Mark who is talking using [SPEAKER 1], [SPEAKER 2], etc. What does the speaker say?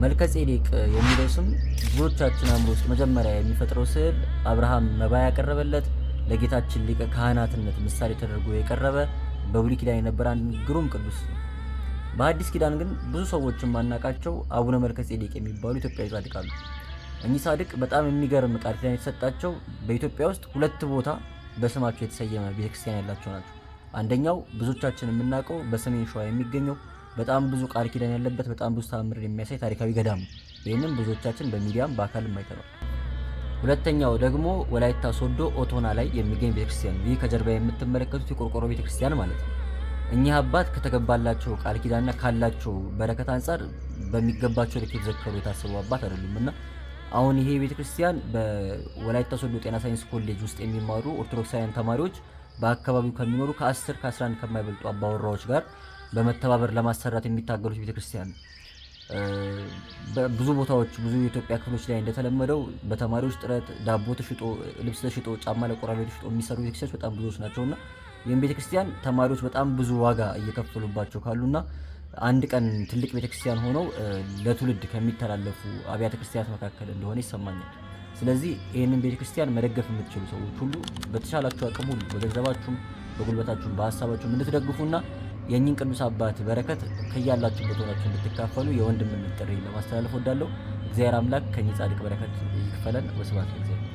[SPEAKER 1] መልከ ጼዴቅ የሚለው ስም ብዙዎቻችን አእምሮ ውስጥ መጀመሪያ የሚፈጥረው ስዕል አብርሃም መባ ያቀረበለት፣ ለጌታችን ሊቀ ካህናትነት ምሳሌ ተደርጎ የቀረበ፣ በብሉይ ኪዳን የነበረ አንድ ግሩም ቅዱስ ነው። በሐዲስ ኪዳን ግን ብዙ ሰዎች የማናውቃቸው አቡነ መልከ ጼዴቅ የሚባሉ ኢትዮጵያዊ ጻድቅ አሉ። እኚህ ጻድቅ በጣም የሚገርም ቃል ኪዳን የተሰጣቸው፣ በኢትዮጵያ ውስጥ ሁለት ቦታ በስማቸው የተሰየመ ቤተክርስቲያን ያላቸው ናቸው። አንደኛው ብዙዎቻችን የምናውቀው በሰሜን ሸዋ የሚገኘው፣ በጣም ብዙ ቃል ኪዳን ያለበት፣ በጣም ብዙ ተአምር የሚያሳይ ታሪካዊ ገዳም ነው። ይህንም ብዙዎቻችን በሚዲያም በአካልም አይተነዋል። ሁለተኛው ደግሞ ወላይታ ሶዶ ኦቶና ላይ የሚገኝ ቤተክርስቲያን ነው። ይህ ከጀርባ የምትመለከቱት የቆርቆሮ ቤተክርስቲያን ማለት ነው። እኚህ አባት ከተገባላቸው ቃል ኪዳንና ካላቸው በረከት አንጻር በሚገባቸው ልክ የተዘከሩ፣ የታሰቡ አባት አይደሉም። እና አሁን ይሄ ቤተክርስቲያን በወላይታ ሶዶ ጤና ሳይንስ ኮሌጅ ውስጥ የሚማሩ ኦርቶዶክሳውያን ተማሪዎች በአካባቢው ከሚኖሩ ከ10 ከ11 ከማይበልጡ አባወራዎች ጋር በመተባበር ለማሰራት የሚታገሉት ቤተክርስቲያን ነው። ብዙ ቦታዎች፣ ብዙ የኢትዮጵያ ክፍሎች ላይ እንደተለመደው በተማሪዎች ጥረት ዳቦ ተሽጦ፣ ልብስ ተሽጦ፣ ጫማ ለቆራቢ ተሽጦ የሚሰሩ ቤተክርስቲያኖች በጣም ብዙዎች ናቸውና ይህም ቤተክርስቲያን ተማሪዎች በጣም ብዙ ዋጋ እየከፈሉባቸው ካሉና አንድ ቀን ትልቅ ቤተክርስቲያን ሆነው ለትውልድ ከሚተላለፉ አብያተ ክርስቲያናት መካከል እንደሆነ ይሰማኛል። ስለዚህ ይህንን ቤተክርስቲያን መደገፍ የምትችሉ ሰዎች ሁሉ በተሻላችሁ አቅም ሁሉ በገንዘባችሁም፣ በጉልበታችሁም፣ በሀሳባችሁም እንድትደግፉና የእኚህን ቅዱስ አባት በረከት ከያላችሁበት ሆናችሁ እንድትካፈሉ የወንድምነት ጥሪ ለማስተላለፍ ወዳለሁ። እግዚአብሔር አምላክ ከእኚህ ጻድቅ በረከት ይክፈለን። ወስብሐት ለእግዚአብሔር።